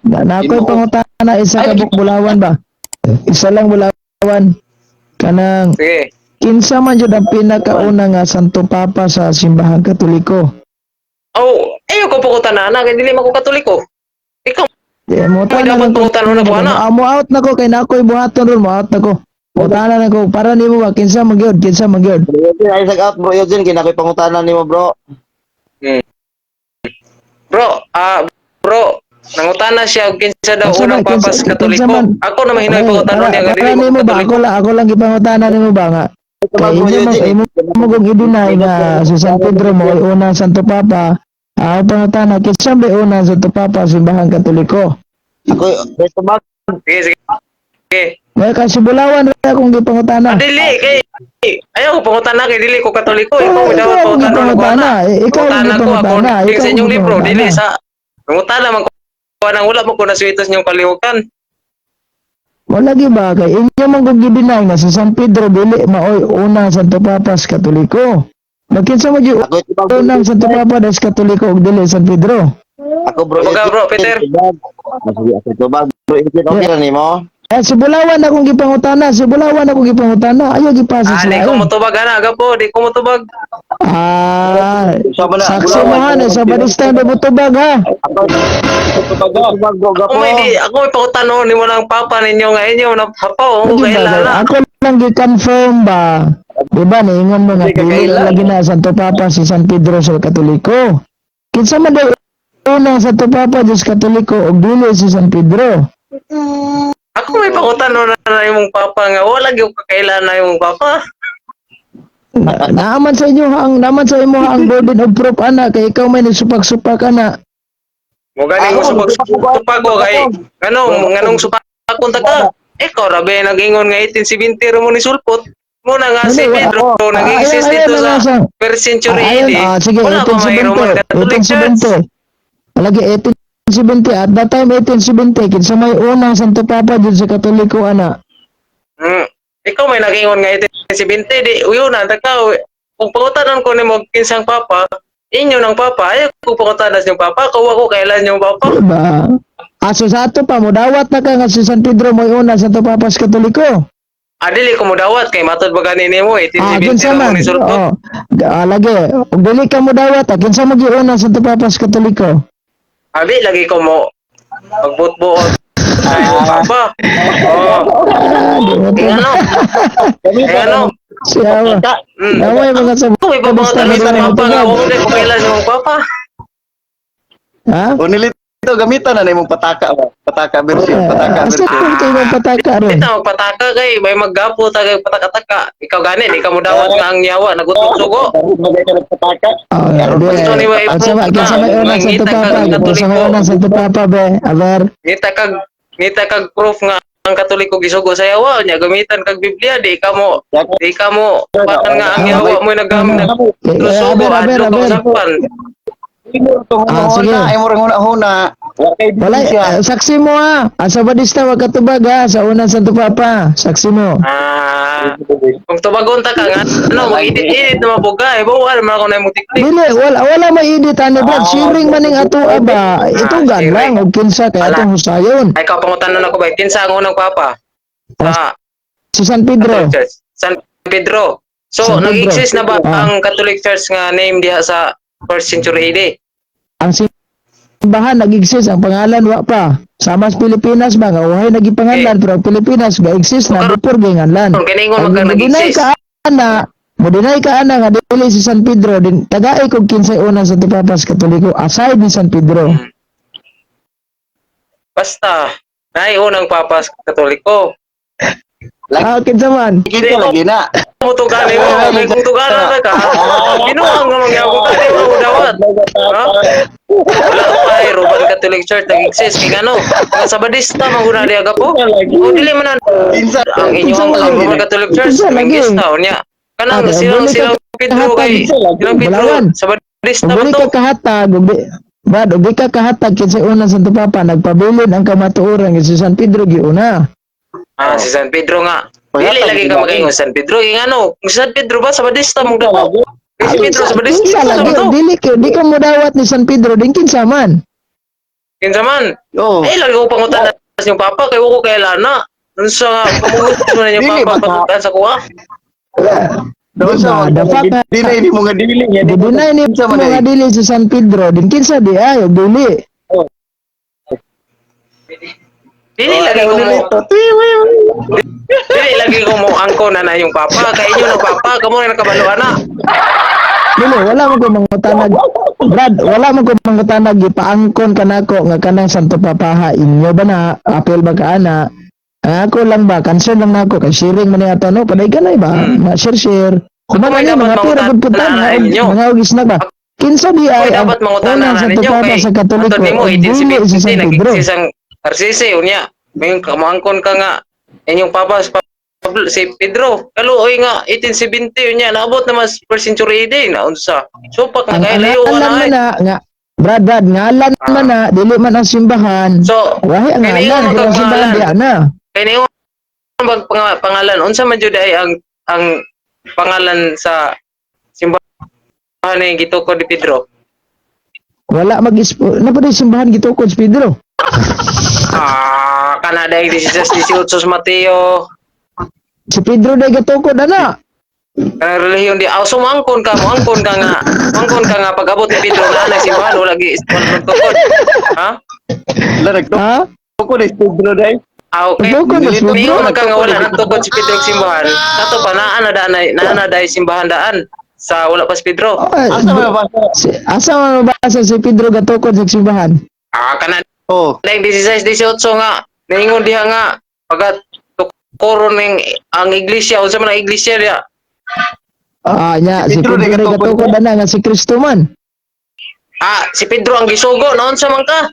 Na ako'y pangutana, isa ka Ay, bulawan ba? Isa lang bulawan. Kanang Sige. Kinsa man jud ang pinakauna nga Santo Papa sa Simbahang Katoliko? Oh, ayaw ko pangutana na kay dili man ko Katoliko. Ikaw Di mo may tanan dapat ko. pangutana na ko ana. Mo out na ko kay na ako'y buhaton ron, mo out na ko. Mo tanan na ko para nimo ba kinsa man gyud, kinsa man gyud. Bro Eugene, ay sag out, Bro Eugene, kay na ako'y pangutana nimo, bro. Bro, bro, nangutana siya og kinsa daw Kinsa unang man, papa kinsa- sa Katoliko. kinsa man? Ako na mahinoy Ay, pangutana para, niya nga para dili ko nimo ba Katoliko. ako lang gipangutana nimo ba nga kay Bro inyo mo Eugene. imo mo kung i-deny nga si San Pedro mo ay unang Santo Papa. Ako pangutana, kinsa ba unang Santo Papa sa Simbahang Katoliko? Ako, may tubag. Sige, sige. Sige. May kasi bulawan ra akong gipangutana. Ah, dili kay ayaw ko pangutana kay dili ko Katoliko. Ikaw Oh, may dapat ikaw ang pangutana na ko gipangutana. ana. Eh, ikaw ang Pangutana ko ako gipangutana. sa Ikaw ang inyong libro gipangutana. Dili sa pangutana man ko anang wala mo ko nasuitos inyong kalihukan. Wala gi ba kay inyo man kung gi-deny nga si San Pedro dili maoy unang Santo Papa sa Katoliko. Magkinsa mo gyud Ako tubag. unang Santo Papa des Katoliko ug dili San Pedro? Ako, Bro Baga, Eugene. Bro Peter. Tubag. Sige, ako tubag, Bro Eugene. Okay ra nimo? Eh, si Bulawan akong gipangutana, si Bulawan akong gipangutana. Ayaw gipasa Ah, sa di ko lain. motubag ana gapo, di ko motubag. Ah, Sa bala, saksi mo ha, sa barista na mutubag ha. Ako tubag, tubag, bro, Ako gapo. may di ako may pangutana nimo ng papa ninyo nga inyo na papa o ko Lagi ba, kaila. ako lang gi-confirm ba? Di ba, niingon mo nga, Hindi ka dili kaila. lagi na Santo Papa si San Pedro sa Katoliko. Kinsa man daw unang Santo Papa sa Katoliko ug dili si San Pedro? Ako may pangutana na imong papa nga wala gyud kakaila na imong papa. Naaman sa inyo ang naaman sa imo ang burden of proof ana kay ikaw may nagsupak-supak ana. Mo gani mo Ako, supak ko kay nganong nganong supakon ta ka. Ikaw ra ba nag-ingon nga 1870 ra mo ni sulpot. Mo na nga si Ano, Pedro ah, nag-exist ayun, dito ayun, sa ayun, first century Ah, ayun, AD. sige, Wala pa may Roman 1870, Catholic Church. 1870. Lagi 1870 at that time 1870 kinsa may unang Santo Papa jud sa Katoliko ana? Ikaw may nag-ingon nga 1870 di uyo na ta ka. Kung pangutanan ko nimo kinsang papa, inyo ng papa, ayaw ko pangutanan sa inyong papa, kuwa ko kailan yung papa. Diba? Aso sa ato pa modawat na ka nga si San Pedro mo'y una Santo Papa sa Katoliko. Ah, dili ko modawat kay matod ba gani nimo Ah, 1870 kinsa ra mo man? ni sulpot. Oo. Lagi, ug dili ka modawat, kinsa mo giuna Santo Papa sa Katoliko? Abi lagi ko mo magbutbuot sa imong papa. Oh. Ah, di mo Eh, ano? Eh, ano? Siya. Naway mga sa Kung may pabangatan sa papa nga, huwag na kailan yung papa. Ha? O nilito, gamitan na na imong pataka ba? Pataka version, pataka Asa version. kung kayo pataka ron? Kita magpataka kay, may maggapo ta kay pataka-taka. Ikaw gani, di ka mo dawat nga ang yawa, nagutok sugo. Bagay ka nagpataka. Oh, di. Gusto ni Wa Ang sama, kinsa may una Santo Mangita Papa, kag kinsa may Katoliko. una Santo Papa be? Aber, Ngita kag proof nga ang Katoliko gisugo sa yawa, nya gamitan kag Biblia, di ka mo, patan nga ang yawa mo nagam Eh, nagsugo, aber, aber, adlo ka aber. usapan. Ah, sige. Huna, imo ring huna-huna. Wa kay Wala, ebidensya. saksi mo ha. Asa badista wag katubag ha sa unang Santo Papa. Saksi mo. Ah, kung tubagon ta ka nga, ano, mag-edit-edit na mabuga, eh, bawa naman ako na imong tiktik. Dili, wala may edit ani Brad. Sharing man ning ato ba. Ito gan sharing. lang og kinsa kay Wala. atong husayon. Ay, ikaw, pangutanan ako ba? Kinsa ang unang papa? Sa Si San Pedro. Catholic Church. San Pedro. So, San Pedro. nag-exist na ba Ah. ang Catholic Church nga name diha sa first century AD? Ang simbahan nag-exist, ang pangalan wa pa. Sama sa Pilipinas ba nga uhay nagipangalan pero ang Pilipinas ga-exist na before ginganlan. Kung kiningon Ang man kang mo-deny nag-exist. ka ana, mo-deny ka ana nga dili si San Pedro din tagay kog kinsay unang Santo Papa sa Katoliko aside ni San Pedro. Basta, naay unang papa sa Katoliko. Ah, kinsa man? Kita lagi na. Mutugan mo, may kung tuganan na ka. Ginuang nga mangyabo ka, di mo dawat. Ha? Wala pa eh, Roman Catholic Church nag-exist. Kaya ano, mga Sabadista, maguna diya ka po. O, dili man na Kinsa ang inyong Kinsa ang lagi? Roman Catholic Church, Kinsa lagi? Dominguista, unya. Kanang Ah, silang dili ka silang Pedro kay silang Pedro, Bulawan. Sabadista Ug ba dili to? ka kahatag, ug di Brad, ug di ka kahatag kinsay unang Santo Papa, nagpabilin ang kamatuoran nga si San Pedro giuna. Ah, si San Pedro nga. Wala Dili pa, lagi ka di ba? makaingon San Pedro. Yung ano, kung si San Pedro ba, Sabadista mong dato. Kay si Pedro, Kinsa Sabadista kinsa ba lagi to? dili kay di ka modawat ni San Pedro din kinsa man. Kinsa man? Oh. Eh, lagi ko pangutana sa inyong papa kay ko kay lana. Unsa nga pamugot mo na inyong Dili papa ba ka- patutan sa kuha? Daw sa Diba, the fact na- dili ni mo nga dili nga. Didunay ni Unsa man mga ay? dili sa San Pedro, din kinsa di ay og dili. Dili lagi ko mo Dito. Twi, wi, wi. dili lagi ko mo angko na na yung papa kay inyo ng papa kamo na nakabalo ana. Dili, wala mo ko mangutanag. Brad, wala mo ko mangutanag gipaangkon kanako nga kanang Santo Papaha inyo ba na apel ba ka ana? Ang ako lang ba concern lang nako kay sharing man ni ato no paday ganay ba? Ma share share. Kuman Ako may ani dapat mga pira mangutana gud punta na mga inyo. mga og isna ba? Kinsa di Ako ay ang dapat mangutana unang na Santo ninyo Papa kay sa Katoliko antod nimo og dili sa San 1870 Pedro. nag-exist ang RCC unya. May kamuangkon ka nga inyong papa si Pablo, si Pedro. Kaluoy nga 1870 unya naabot naman sa first century AD na unsa. Supak na Ang kay layo ka ngalan na man ay. na nga Brad, Brad, ngalan man na dili man ang simbahan. So Wahi ang kay ngalan, niingon pero ang kag simbahan pangalan. di ana. Kay niingon bag pangalan unsa man jud ay ang pangalan sa simbahan ni gitukod ni Pedro? Wala mag na pa simbahan gitukod si Pedro. Ah, kana dai 16 18 sa Mateo. Si Pedro day gitukod ana. Kanang relihiyon di aw sumangkon ka, moangkon ka nga. Moangkon ka nga pag-abot ni Pedro na na simbahan wala gi wala magtukod. Ha? Wala nagtukod Ha? ni Pedro dai. Ah, okay. Nagtukod na si Pedro. Niingon ka nga wala nagtukod si Pedro og simbahan. Kato pa naa na daan naa na dai simbahan daan sa wala pa si Pedro. Oh, Asa man ba? Si, asa man mabasa si Pedro gatukod sa simbahan? Ah, kana Oh. dai 16 18 nga niingon diha nga pagat tukoron ning ang iglesia unsa man ang iglesia diha. Ah, nya si Si Pedro Pedro day day gatukod. gatukod ana nga si Kristo man. Ah, si Pedro ang gisugo noon sa man ka.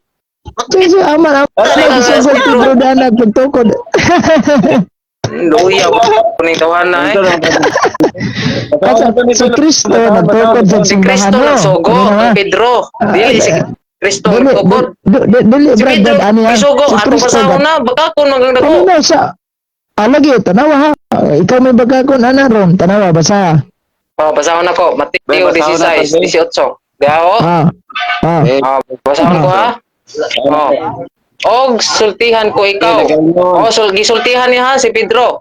Si aman aman Ano si nga, si Pedro dana pagtukod. Luya ba ning tawahan na eh. Asa si Kristo nagtukod sa Si simbahan. Kristo no? nagsugo Ano na? kay Pedro. Dili si Kristo Dili, nagtukod. dili, Si Brad, Pedro Brad, ano yan? gisugo Si ato Kristo basahon gat- na baka kun magang dako. Ano na sa alagi tanawa ha. Ikaw may bagakon ana ron tanawa basa. Oh, basahon ako. Mateo Bay, basahon na, 16, bay. 18. Diha oh. Ah. Ah. Eh, Ah, basahon ko ha. Oh. Og sultihan ko ikaw. Oh, gisultihan niya ha si Pedro.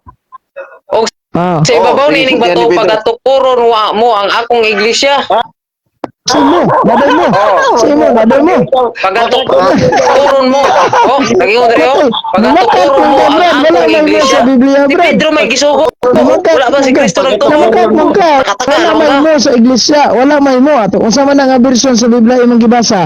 Og Ah. sa ibabaw Oh, nining gisultihan bato ni Pedro. pagatukuron wa mo ang akong iglesia. Sa imo, baday mo. Oh. Sa imo, baday mo. Pagatukuron mo. Oh, nagingon diri oh. Pagatukuron mo ang Brad, wala akong may mo iglesia. sa Biblia, Si Brad. Pedro may gisugo. Wala ba si Kristo nagtukod? Namakak mo ka. Nakataka Wala na may ka. mo sa iglesia. Wala may mo. Ato, unsa man ang version sa Biblia imong gibasa?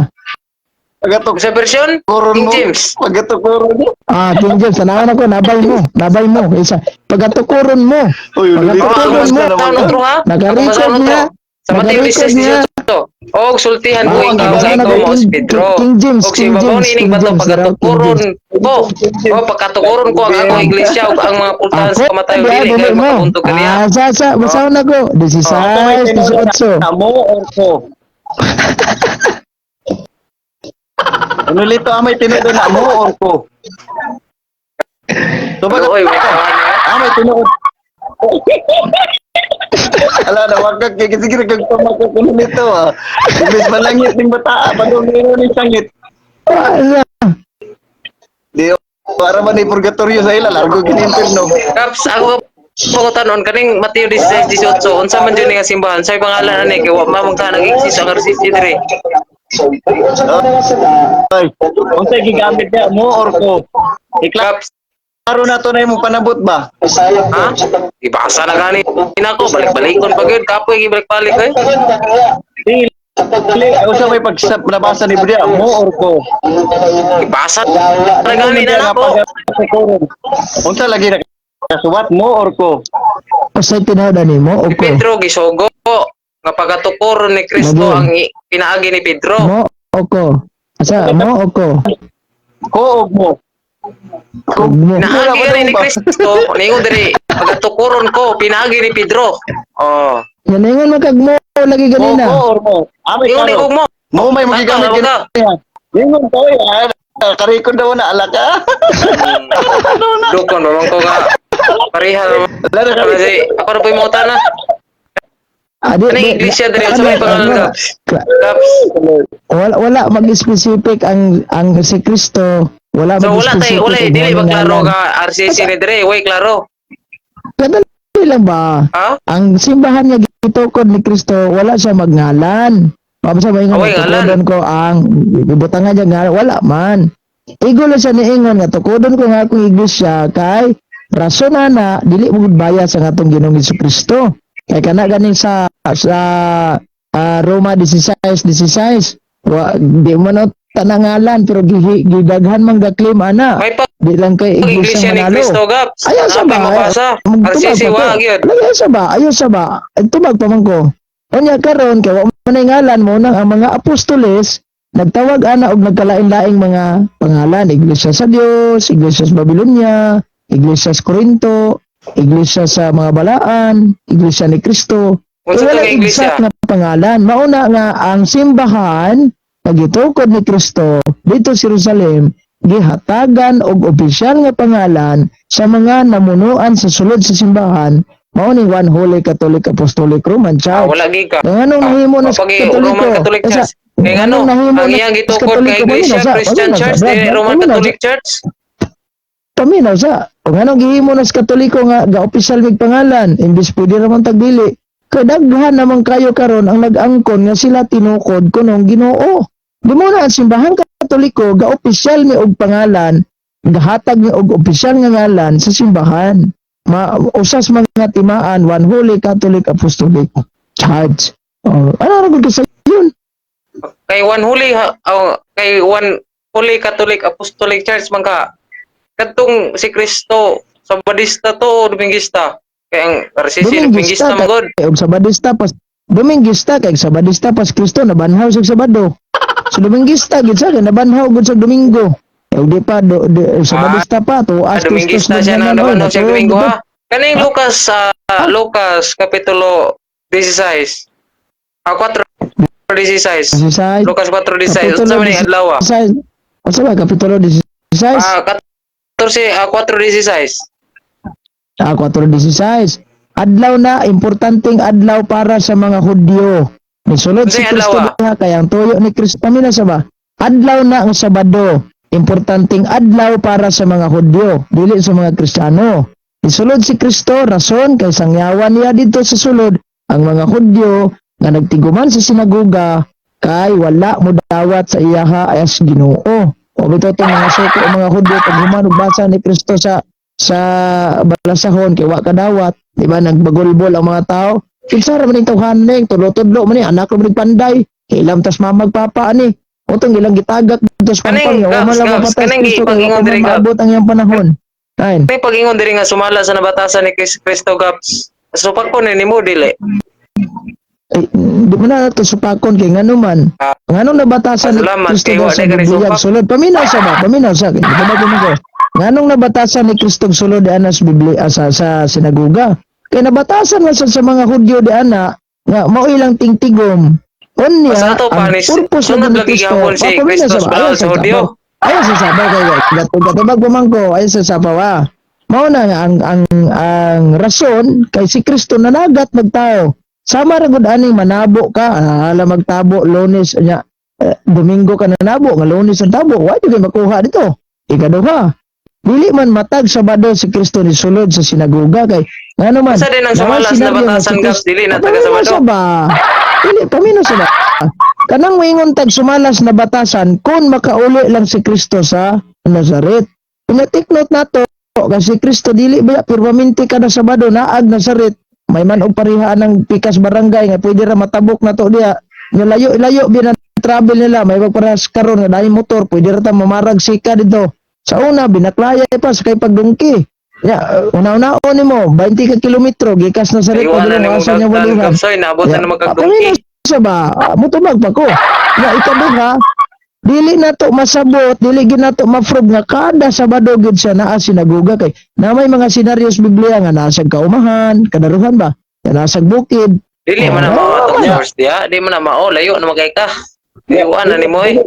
Pagatok Sa version koron King mo. James. Pagatukoron mo. Ah, King James, tanawan ako, nabay mo, nabay mo. Isa, pagatukuron mo. Uy, Oh, Pagatukuron ang mo. basahon otro ha. Ang Naka-record basahon otro. niya. Sa Mateo Naka-record 16, niya. 18. Og sultihan ko Ah, ikaw ang nga ikaw ginagawa mo si King- Pedro. King James, Og sa King ibabaw James, nining King bato James, King pagatukuron ko. O pagkatukuron ko ang akong iglesia ug ang mga pultahan sa Ako, kamatayon di, dili dili kayo mo. makabuntog kaniya. Ah, sa, basahon ako. 16, 18. Amo or ko? Ano lito amay tinuod na mo or ko? Tubag Oy, wait, tawahan niya. amay tinuod. Ala na wag ka kay sige kag tumakot kuno nito ah. Imbes malangit ning bata padung ni sangit. Ah, Di para man ni purgatorio sa ila largo gid impierno. Kaps, ako pangutanon kaning Mateo 16, 18 unsa man jud ni nga simbahan say pangalan ani kay wa man ka nag-exist ang RCC diri. Ay, unsay gigamit niya mo or ko? Kaps, Iklaro na to na imong panabot ba? ha? Ibasa na gani nako balik-balikon pa gyud kapoy gibalik-balik eh. Dili, unsa may pagsap nabasa ni Bria mo or ko? Ibasa na gani na nako. Unsa lagi na kasuwat mo or ko? Usay tinuod ani mo o Si ko? Pedro gisugo nga pagatukoron ni Kristo Lagi. ang pinaagi ni Pedro. Mo o ko? Asa mo o ko? Ko og mo. Og mo. Pinaagi gani ni Kristo, ningon diri pagatukoron ko pinaagi ni Pedro. Oh. Yan ingon man kag mo lagi Mo ganina. ko or mo. Amay Ingon ni karo. og mo. Mo may Tama, magigamit tama ka. kini. Ingon ko ya. Karikon daw na ala ka. Dukon ba man ko nga pareha naman. Ala na Kasi ako na po yung mga na. Ah, di, Kanang di, iglesia diri, unsa ano, may pangalan, ano, Gaps? Gaps. Wala wala mag-specific ang si Kristo, wala So wala tay mag-specific wala og dili ba mga klaro ngalan. ka RCC ni diri, way klaro. Kadali lang ba? Ha? Ang simbahan nga gitukod ni Kristo, wala siya magngalan. Mabasa ba ingon Away, ngalan. tukodon ko ang ibutangan niya ngalan, wala man. Igo lang siya niingon nga tukodon ko nga akong iglesia kay rason ana dili mo gud bayad sa atong Ginoong Kristo. Kay kana ganing sa Roma 16:16, wa di mo na tanangalan pero gidaghan man ga-claim ana. May pag Di lang kay iglesia iglesia ni manalo. Kristo, Gaps. Ayaw sa Napay ba? mabasa. Magtubag RCC pa wa ko. gyud. Lagi ayaw sa ba? Ayaw sa ba? Ay, tubag pa man ko. Unya karon kay wa man ay ngalan mo nang ang mga apostoles nagtawag ana og nagkalain-laing mga pangalan, Iglesia sa Dios, Iglesia sa Babylonia, Iglesia sa Corinto, Iglesia sa mga balaan, Iglesia ni Kristo. Unsa Wala to nga iglesia? exact na pangalan. Mauna nga ang simbahan pagitukod ni Kristo dito sa Jerusalem gihatagan og opisyal nga pangalan sa mga namunuan sa sulod sa simbahan, mao ni One Holy Catholic Apostolic Roman Ah, Church. wala gid ka. Kung anong nahimo na sa Pag Katoliko? Roman Catholic Church. Kay ngano, anong nahimo ang na iyang sa gitukod kay Katoliko, iglesia paminaw sa, Christian paminaw sa, Church, Brad, dili Roman paminaw sa. Catholic Church. Paminaw sa. Kung anong gihimo na sa Katoliko nga ga-opisyal mig pangalan, imbis pwede ra man tagdili. Kay daghan naman kayo karon ang nag-angkon nga sila tinukod kunong Ginoo. Di mo na ang simbahan Katoliko ga-opisyal mi og pangalan, gahatag mi og opisyal nga ngalan sa simbahan. Ma usas mga timaan One Holy Catholic Apostolic Church. Oh, ano ra gud sa yun? Kay One Holy oh, kay One Holy Catholic Apostolic Church man ka. Kadtong si Kristo Sabadista to o Domingista? Kay ang RCC Domingista Domingista man gud. Kay og Sabadista pas Domingista kay Sabadista pas Kristo nabanhaw sa Sabado. So Domingista gid sa kay nabanhaw gud sa Domingo. Eh, di pa do, di, Sabadista pa to Ah, as Kristo Domingista siya na nabanhaw siya Domingo ha. Kaning Lucas sa Lucas kapitulo 16. Ah, 4:16. 16. Lucas 4:16. Kapitulo Unsa man ni adlaw? 16. Unsa ba kapitulo 16? Ah, 14 ah 4:16. Ah, 4:16. Adlaw na, importanteng adlaw para sa mga Hudyo. Nisulod si Unsay Kristo adlaw, ah? diha kay ang tuyo ni Kristo pamina sa ba? Adlaw na ang Sabado. Importanteng adlaw para sa mga Hudyo, dili sa mga Kristiyano. Nisulod si Kristo rason kay sangyawan niya dito sa sulod ang mga Hudyo nga nagtiguman sa sinagoga kay wala mo dawat sa iyaha as Ginoo. O bitaw tong mga suko ang mga Hudyo pag human og basa ni Kristo sa balasahon kay wa kadawat, di ba nagbagulbol ang mga tao. Kinsa ra man ning tawhan ning tudlo-tudlo man ni anak ra man ning panday. Kay ilam tas mamag papa ani. Utong ilang gitagak dito sa Kaning, pampang wa man Gabs, lang Gabs, mapatay si kaning Kristo kay wa gipagingon pa man diri, Gabs. maabot ang iyang panahon. Kain. May pag-ingon diri nga sumala sa nabatasan ni Kristo, Gaps. So pag ko ni mo dili. Ay, di mo na nato supakon kay ngano man. Ah, Nganong nabatasan ni salamat Kristo kay daw wa sa di ka ni bibiyag supak. sulod? Paminaw sa ba? Paminaw sa. Di ba ko ko? Nganong nabatasan ni Kristo sulod diana sa Biblia sa sinagoga? Kay nabatasan man sad sa mga Hudyo diana nga mao ilang tingtigom. Unya, Sa ato ang pa ni purpose sunod ni lagi Kristo. gihapon si Ah, paminaw Kristo sa ba? baal Ayaw sa sa Hudyo. sabaw. Ayaw sa sabaw kay gatubag pa man ko, ayaw sa sabaw ah. Mao na nga ang rason kay si Kristo nanagat magtao. Sama ra gud ani manabo ka, hala magtabo Lunes nya eh, Domingo ka nanabo nga Lunes ang tabo, wa jud kay makuha dito. Ikaduha, dili man matag Sabado si Kristo ni sulod sa sinagoga kay ngano man. Unsa din ang naway sumala sa senaryo nga si nabatasan, Gaps? Dili na taga Paminaw Sabado. sa ba? Dili paminaw sa ba? Kanang moingon tag sumalas na batasan kung makauli lang si Kristo sa Nazaret. Pina-take note nato kasi Kristo dili ba permanente kada Sabado naag Nazaret. May man og parihaan ng pikas barangay nga pwede ra matabok na to diya. Nga layo layo bin ang travel nila may parehas karon nga dahil motor pwede ra ta mamarag sika dito. Sa una binaklaya pa sa kay pagdungki. Ya, una-unaon nimo 20 ka kilometro gikas Nazaret Iwanan padulong ni mo asa niya dagtan, walihan. Gaps, oy, naabot na naman kag Pamina dungki. sa ba? Ah, mutubag pa ko. Nga ikaduha, dili na to masabot, dili gid nato ma-prove nga kada Sabado gid siya naa sinagoga kay na may mga senaryo sa Biblia nga naa siyang kaumahan, kadaruhan ba? Nga naa siyang bukid. Dili man na Oh, mao atong wala. source diha, di man na mao layo na magkay ka. Iwan na nimo eh.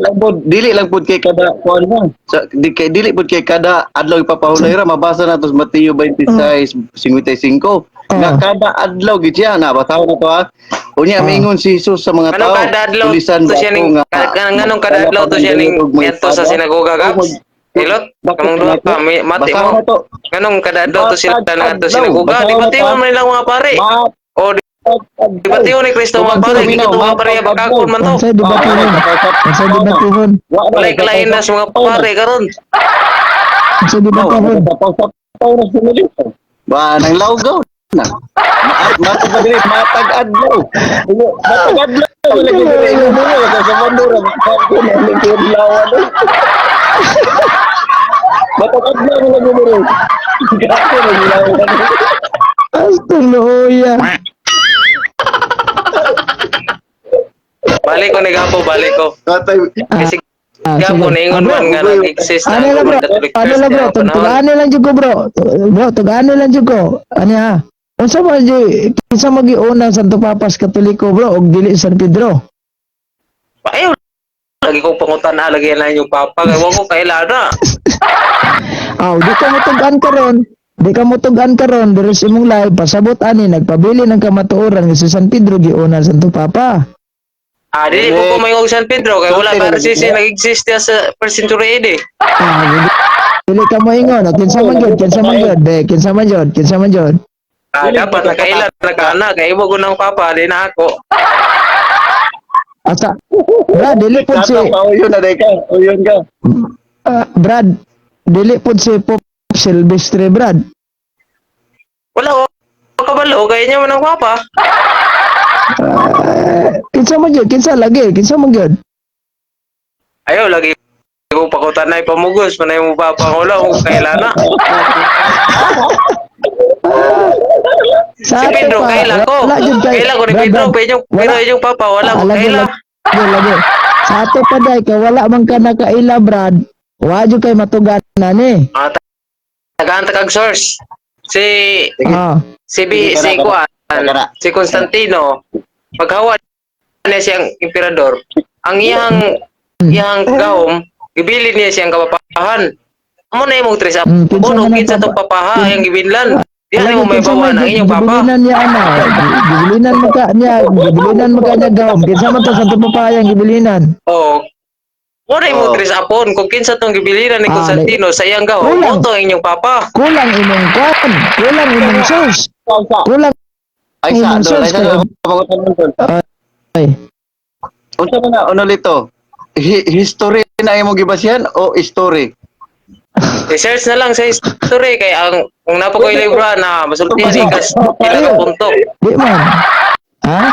Dili lang pud kay kada kuan ba. Sa di kay dili pud kay kada adlaw ipapahulay ra mabasa nato sa Mateo 26:55. Nga Oh. kada adlaw gid siya na basahon na to ha. Unya Ah. mingon si Jesus sa mga Anong tao. kada adlaw Tulisan to ba siya ako ning nga nganong kada adlaw to siya ning og mga niadto sa espada? sinagoga, Gaps? Hilot, Bakit kamong duha ako? pa, mati Basahan mo. mo to. Nganong kada adlaw to sila Matag nangadto sa adlaw. sinagoga, Basahan di mo ba to, tiyon man nilang mga pare? O di ba tiyon ni Kristo mga pare, Tumaw, gito mga pare matag bakakon man to. Unsay debatihon? Unsay debatihon? Walay kalain na sa mga pare karon. Unsay debatihon? Ba nang lawgaw na. Matag pa diri matag adlaw. Matag adlaw lagi diri mo sa Bandura. Matag adlaw lagi diri. Grabe na gilawan. Astong luoya. Balik ko ni Gapo, balik ko. Katay Kasi Ah, Gapo sige. naingon Ah, bro, man nga nag-exist Ano na lang bro? Roman Catholic Ano Church lang bro? diha panahon. Tugaan lang jud ko, bro. Bro, tugaan lang jud ko. Ano ha? Unsa man jud kinsa magiuna Santo Papas Katoliko, bro, og dili San Pedro? Ayaw lagi kong pangutan-a lagi na yung papa kay wa ko kaila na. Aw, di ka motugan karon. Di ka motugan karon diri sa imong live pasabot ani nagpabili ng kamatuoran nga si San Pedro giuna Santo Papa. Ah, dili ko ko mayong San Pedro kay wala pa RCC nag-exist diya sa first century AD. Ah, dili ka moingon. O, kinsa man jud, kinsa man jud, be, kinsa man jud, kinsa man jud. Ah, dapat nakaila nakaana kay imo ko ng papa di na ako. Asa Brad, dili pod si Katong pauyon na day ka. Uyon ka. ah, Brad, dili pod si Pope Silvestre, Brad. Wala ko kabalo kay inyo man ang papa. Ah, kinsa man jud, kinsa lagi, kinsa man jud. Ayaw lagi ko pakutanay pamugos manay mo papa wala ko kaila na. Sa Si ato Pedro pa, kaila ko. wala jud kay- Kaila ko ni Brad, Pedro Brad, pero inyong pero wala. inyong papa wala ko Ah, lagi, kaila. lagi, lagi. Sa ato pa day, kay wala man ka nakaila, Brad. Wa jud kay matugan na ni. Ah, tagaan kag source. Si Ah, si B, Sige, si kana, Kuan, kana. si Constantino, paghawa niya siyang emperador, ang iyang iyang gahom, gibilin niya siyang kapapahan. Amo na imong tres Kinsa apon man o ang kinsa tong papa- papaha ang gibinlan. Diyan Lagi, mo may kinsa man bawan ang jud, inyong papa. Gibilinan niya ana. Gibilinan man ka niya, gibilinan man ka niya gahom. Kinsa man to sa Santo Papa yang gibilinan? O mo na imong Oh. tres apon kung kinsa tong gibilinan ni Ah, Constantino sa iyang gahom, Kulang. mo to ang inyong papa. Kulang imong kwan, kulang imong source, kulang Ay sa imong do, source ay sa kay do. Pangutan doon. ay. Unsa man na ano lito? History na imo gibasihan o story? I-search na lang sa history kay ang kung napa ko'y libro na masultihan ikas pila ka punto. Di man. Ha?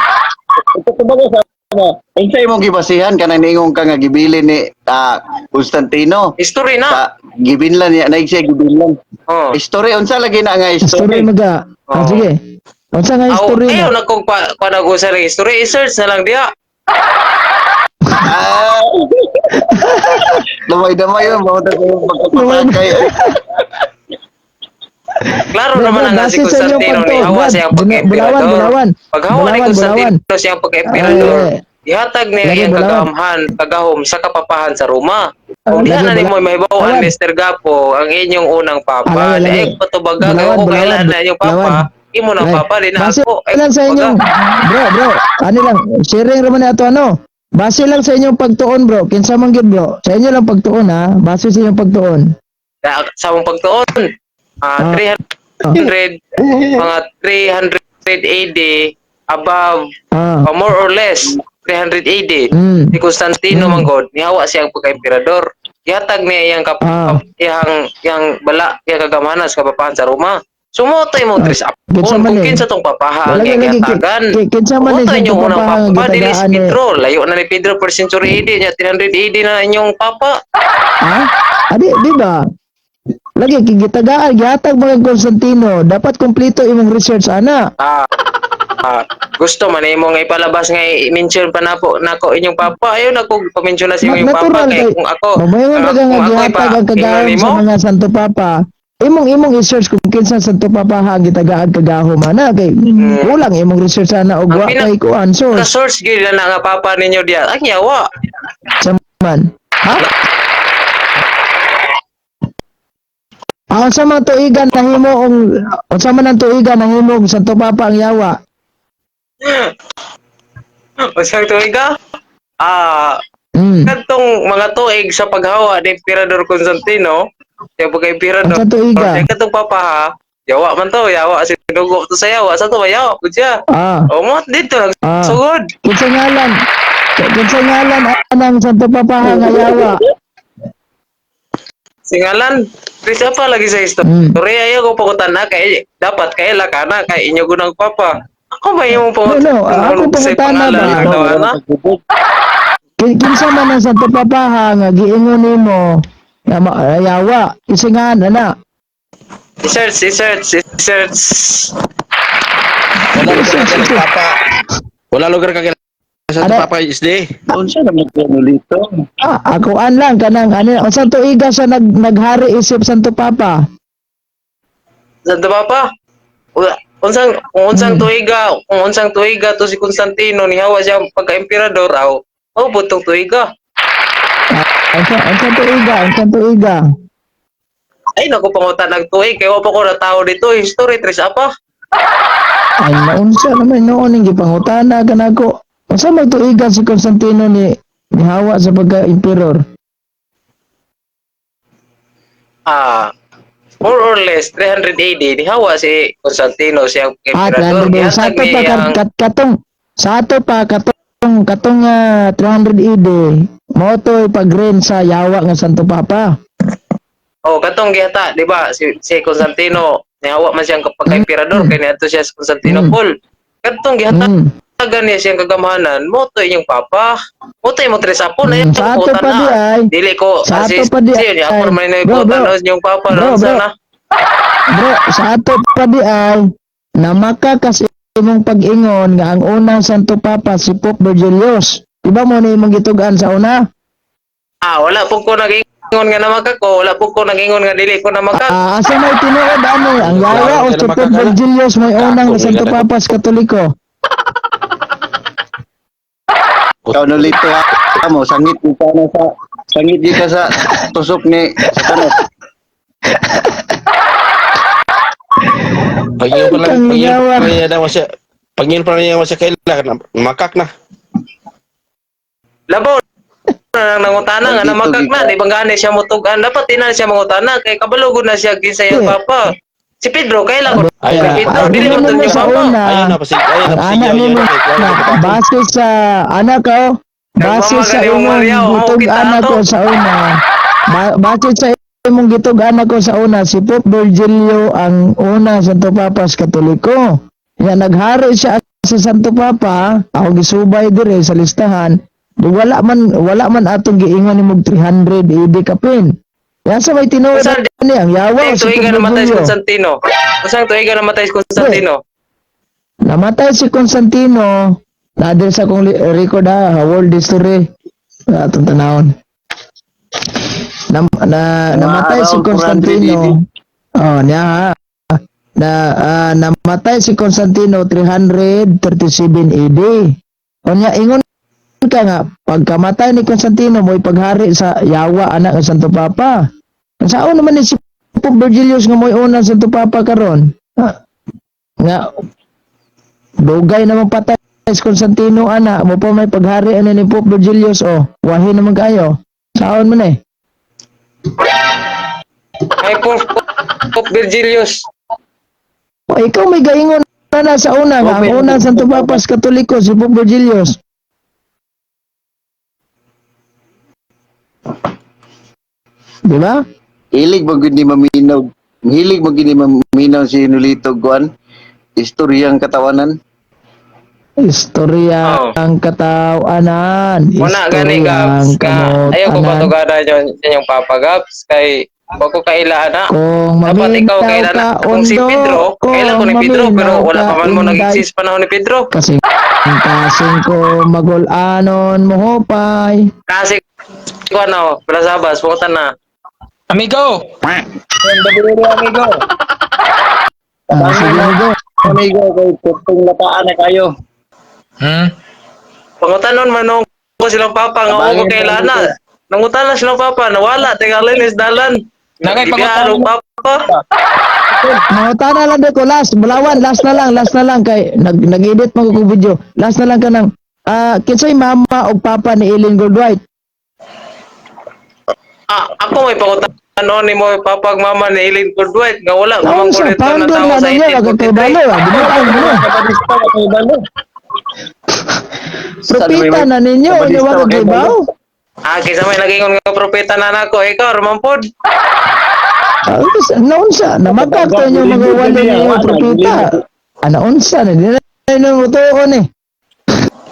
Unsa imong gibasihan kanang niingon ka nga gibili ni Constantino? History na. Sa gibinlan niya, naig siya gibinlan. Oh. History unsa lagi na nga History history? maga. Ah, Oo. sige. Unsa nga Aw, history ayaw na? na kung pa, panagusan ng history, i-search na lang diya. Ah. Damay-damay yun, bawat ako yung pagkapatay. Klaro Brad, naman Brad, na nga si base sa inyong Constantino ni pagtuo, hawa Brad, siyang Bulawan, pagka-emperador. Bulawan. Paghawa ni Bulawan, Constantino Bulawan. siyang pagka-emperador. Ay, Ihatag niya Lagi, iyang Bulawan. kagamhan, kagahom sa kapapahan sa Roma. Kung Ah, diha lagi, na nimo mahibaw Bulawan. Mr. Gapo, ang inyong unang papa. Ah, lagi, Di lagi. ay patubaga kay Bulawan, ko Bulawan, kailan na inyong papa. Bulawan. Imo nang Ay, papa di na base ako. Ay, lang sa inyong baga. bro, bro, ano lang, sharing raman na ato ano. Base lang sa inyong pagtuon, bro. Kinsa man gyud, bro. Sa inyo lang pagtuon ha. Base sa inyong pagtuon. Sa among pagtuon, Ah. 300 mga 300 AD above Ah. or more or less 300 AD. Si Constantino manggod nihawa siyang pagka-emperador. Gihatag niya iyang kap, iyang iyang bala iyang kagamhanan sa kapapahan sa Roma. Sumuto mo tres apon Kinsa man kung eh. kinsa tong papaha ang Lagi, iyang lagi, gihatagan. kinsa man eh, Sumuto sa inyong unang papaha ang papa dili si gitagaan eh. Pedro. Layo na ni Pedro per century AD nya 300 AD na inyong papa. Ha? Adi, di ba? Lagi gitagaan gihatag mga Constantino, dapat kumpleto imong research ana. Ah, ah, gusto man imo nga ipalabas nga i-mention pa nako nako inyong papa. Ayaw na ko pa-mention na sa inyong papa Natural kay kay kung ako Mamayon ra ka nga kung ako gihatag ang ipa kagahom ingon sa nimo, mga Santo Papa. Imong i-search kung kinsa Santo Papa ha ang gitagaan kagahom ana kay kulang imong research ana og Ang wa kay kuan Ka source source gyud na nga papa ninyo diya. Ang yawa. sa man. Ha? Ah, unsa man tuigan nahimo ang unsa man ang tuigan nahimo og Santo Papa ang yawa? Unsang tuiga? Ah, katong mga tuig sa paghawa ni Emperador Constantino, siya pagka emperador, Unsa tuiga? siya katong papa ha, yawa man to, yawa si dugo to sa yawa, sa to ba yawa pud siya. O mo dito nagsugod. Kinsa ngalan? Kinsa ngalan anang Santo Papa nga yawa? Singalan, Chris pa lagi sa istorya, ayaw ko pakutan na kay dapat kay la kana kay inyo gunang papa. Ako ba yung No, no, ako pangutana ba? ba? Kinsa man ang Santo Papa nga giingon nimo nga yawa? Kinsa nga ana? I-search, i-search, i-search. Wala lugar ka kay Papa. Wala lugar ka kay sa Ano? Papa isdi. Unsa naman ko nulito? Ah, ako an lang kanang ano unsa tuiga siya naghari isip Santo Papa? Santo Papa. Unsang kung unsang tuiga, kung unsang tuiga to si Constantino nihawa siya pagka-emperador aw. Oh, butong tuiga. Unsa tuiga? Unsa tuiga? Ay naku, pangutan ng tuig kay wa pa ko na tao dito, history tres apa. Ay, naunsa naman noon ang gipangutana kanako. Unsa may tuiga si Constantino ni nihawa sa pagka-emperor? Ah, more or less 300 AD nihawa si Constantino siyang Ah, emperador. 300 sa Gihatag ato pa niya ang katong sa ato pa katong katong 300 AD mao to pag-reign sa yawa nga Santo Papa. Oh, katong gihata, di ba? Si Constantino nihawa man siyang pagka-emperador kay niadto siya sa Constantinople. Katong gihatagan niya siyang kagamhanan, mo to inyong papa. Mo to imong tres apo na Sa ato pa di ay. Dili ko Sa ato si pa di si niya ako ay. man na Bro, bro. ikutan inyong papa Bro, no bro. sana. Bro, sa ato pa di ay namaka kasi imong pag-ingon nga ang unang Santo Papa si Pope Virgilius. Di ba mo na imong gitug-an sa una? Ah, wala po ko nag-ingon nga namakak ko, wala po ko nag-ingon nga dili ko namakak. Ah, asa may tinuod ano ang yawa o si Pope Virgilius may unang nga Santo Papa sa Katoliko? Ikaw nulito ha mo sangit ka na sa sangit di ka sa tusok ni Satanas. Pag-ingon pa lang, Ang pag-ingon yawa. pa lang niya daw siya. Pag-ingon pa lang niya siya kaila makak na. Labaw na lang nangutana nga Dito, namakak na, dito. di ba gani siya mutug-an? Dapat di na siya mangutana kay kabalugod na siya kinsa iyang Eh. papa. Si Pedro kailan ko Ayun si na. Pedro Ang dili ano man mo yung sa papa. una, Ayun na pasig, ayun na ang pasig. anak nimo na base sa anak ko, base Nagmamaga sa ni Mong imong Maria, oh, gitug kita anak ato. ko sa una, base sa imong gitug anak ko sa una, si Pope Virgilio ang una Santo Papa sa Katoliko. Ya naghari siya sa Santo Papa, ako gisubay dire sa listahan, di wala man atong giingon nimog 300 AD kapin. Ya sa may tinuod Unsang ni ang yawa Unsang si tuiga Pope namatay si Virgilio. Constantino? Unsang tuiga namatay si Constantino? Namatay si Constantino na diri sa akong record ha, world history atong tanawon. Na, namatay si around 400 Constantino. Oh, niya ha. Na namatay si Constantino 337 AD. O niya ingon ka nga pagkamatay ni Constantino mo'y paghari sa yawa anak ng Santo Papa. Ang saon naman ni si Pope Virgilius nga mo'y unang Santo Papa karon? Ah, nga dugay naman patay si Constantino ana mo pa may paghari ani ni Pope Virgilius, oh wahi naman kayo saon man eh. Ay Pope Virgilius. O ikaw may gaingon na sa una nga ang unang Santo Papa sa Katoliko si Pope Virgilius. Di ba? Hilig mo gyud ni maminaw. Hilig mo gyud ni maminaw si Nulito kuan. Istoryang katawanan. Istorya ang katawanan. Wala gani Istorya ang Gabs ka. Ayaw ko kamot-anan. patugada yung inyong papa Gabs kay wa ko kaila na. Kung Dapat ikaw maminaw kaila ka, na. Kung si undo, Pedro, kaila ko ni Pedro kung pero wala pa man mo maminaw ka, inday. nag-exist panahon ni Pedro. Kasing kasing ko magulanon mo hopay. Kasi ko ano, Blasabas, punta na. Amigo! Amigo! Ah, sige, amigo. Amigo kay putong lataan na kayo. Pangutanon man nung ko silang papa nga Tabangin ako kaila pa na. Nangutan na silang papa, nawala, tingalin is dalan. Nangay, Gibiyahan og papa. Mangutana lang ko last, bulawan, last na lang kay nag nag-edit man ko video. Last na lang ka ng Ah, kinsay mama o papa ni Ellen Goldwhite? Ah, ako may pangutana ni mo papag mama ni Eileen Goodwhite nga wala Taon man sa ko nito na founder tao na sa ninyo, wag kay 1843. balo, ah. Binuang mo. Sabadista wa kay balo. Propeta na ninyo, Sabadista, nya wag kay wag kay bawo. Ah, kaysa may nagingon nga propeta na nako, ikaw raman pod. Ah, naunsa, namatag to inyo mga walo ninyo propeta. Ah, naunsa, na di na inyo mo tuon eh.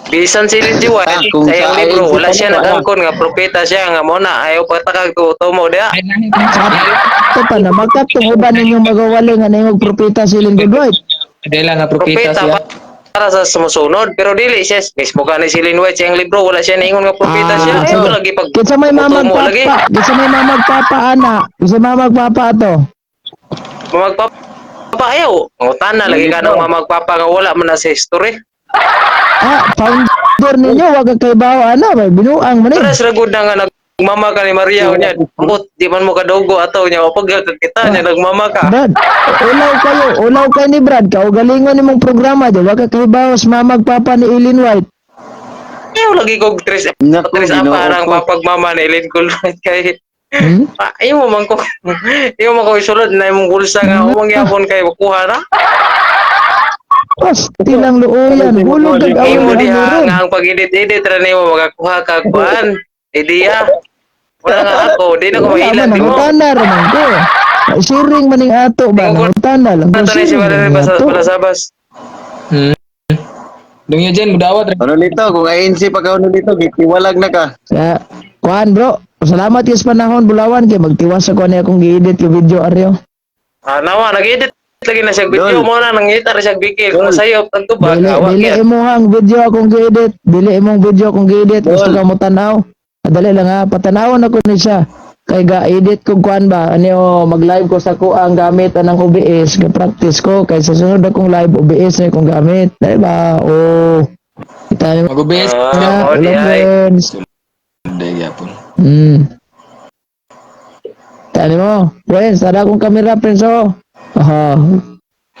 Bisan si Ellen G. White Ah, kung sa iyang sa libro ANC wala pa siya na, wala. nagangkon nga propeta siya nga mo na ayaw patakag tumo diha. Ito pa, namakat tong uban ninyong mga walo nga nangong propeta si Ellen Goldwhite. Dela nga propeta Propeta siya. para sa sumusunod pero dili siya mismo ka ni si Ellen White sa iyang libro wala siya naingon nga propeta siya. Ah, Ayaw sige. lagi pag Kinsa may mamag tumo lagi. papa, kinsa may mamag papa ana, kinsa mamag papa ato. Mamagpapa ayaw. Mangutana lagi ka ng mamagpapa nga wala man na sa history. Ah, founder ninyo wag ka kay bawo ana, may binuang man eh. Pares ra gud na nga nagmama ka ni Maria unya. Ambot di man mo kadugo ato nya pag kita nya nagmama ka. Brad, ulaw kayo, ulaw kayo ni Brad, kaugalingon nimong programa di wag ka kay bawo sa mamag papa ni Ellen White. Ayaw lagi kog tres Naku, tres Ginoo apa ang ko. papagmama ni Ellen Goldwhite kay Hmm? ah, ayaw mo man ko ayaw man ko isulod na imong bulsa nga umang yapon kay makuha na. Pasti lang luoyan, hulog kag Imo awon diha ron. nga ang pag-edit-edit ra nimo makakuha ka kuan. Ideya. Wala nga ako, di na ko Wala mahilan man, nimo. nangutana ra man ko. Siring maning ato ba, nangutana lang ko Ato ni si siring Valerie maning Basa ato. Balasabas. Dungyo Jen, mudawat. Ano nito? Kung ANC pa ka ano nito, gitiwalag na ka. Sa kuan bro, salamat kay sa panahon Bulawan kay magtiwas ako ni akong gi-edit yung video aryo. Ah, nawa nag-edit lagi na siya video Dol. mo na nangita ra siya bikil kung Dol. sayop ang tubag Dili, awak dili yan. imo ang video akong gi-edit, dili imong video akong gi-edit, gusto Dol. ka mo tanaw. Dali lang ha, patanawon ako ni siya. Kay ga-edit ko kuan ba, ani o mag-live ko sa kuang gamit anang OBS, ga practice ko kay sa sunod akong live OBS na akong gamit. Dali ba? O kita ni Magubes. Ah, oh, di hello, ay. friends. Hindi, gyapon. Tani mo, friends, tara akong kamera, friends, oh. Aha.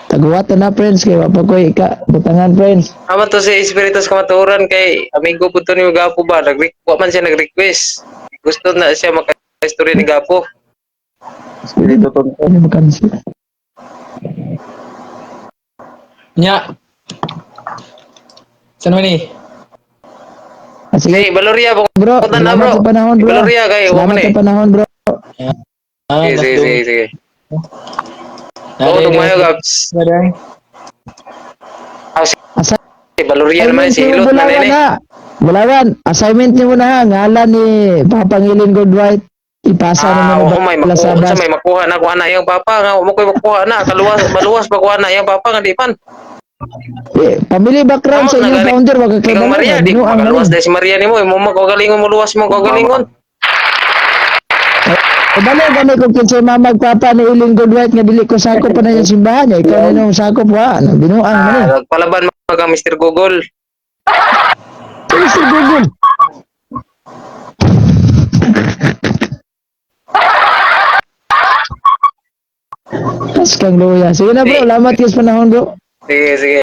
Taguwatan na, friends, kay wa pa ko'y ika, butangan, friends. Ama to si Espiritus Kamaturan kay amigo po to ni Gapo ba nag wa man siya nag-request. Gusto na siya maka-story ni Gapo. Dito to. Ano makansi? Nya. Saan man ni? Ah, sige, Hey, Valoria bro. Punta na, Salamat bro. sa panahon, bro. Valoria kay wa Salamat man sa eh. panahon, bro. Ah, Sige, sige, sige, sige. Ah, Oo, tumayo Gabs. Ah, si Valoria naman si niyo, Hilot na Bulawan, nene. ha. Bulawan, assignment niyo muna, ha. Ngalan ni Papangilin Goodwhite. Ipasa Ah, naman oo, may makuha, sa may makuha na kuha na iyang papa nga mo koy makuha na kaluwas maluwas pa kuha na iyang papa nga di pan. Eh, family background Tama sa na inyong gani. founder, wag ka kay Ikaw Bulawan, Maria, di ko binuang na makaluwas rin. dahil si Maria nimo, imo mo kagalingon mo luwas mo kagalingon. Kabalo gani kung kinsay mamag papa ni Eileen Goodwhite nga dili ko sakop pa na yung simbahan niya. Ikaw na nung sakop wa, nang binuang man eh. Ah, nagpalaban mga ka Mr. Google. Mr. Google. As kang luya. Sige na bro, salamat kay sa panahon bro. Sige, sige.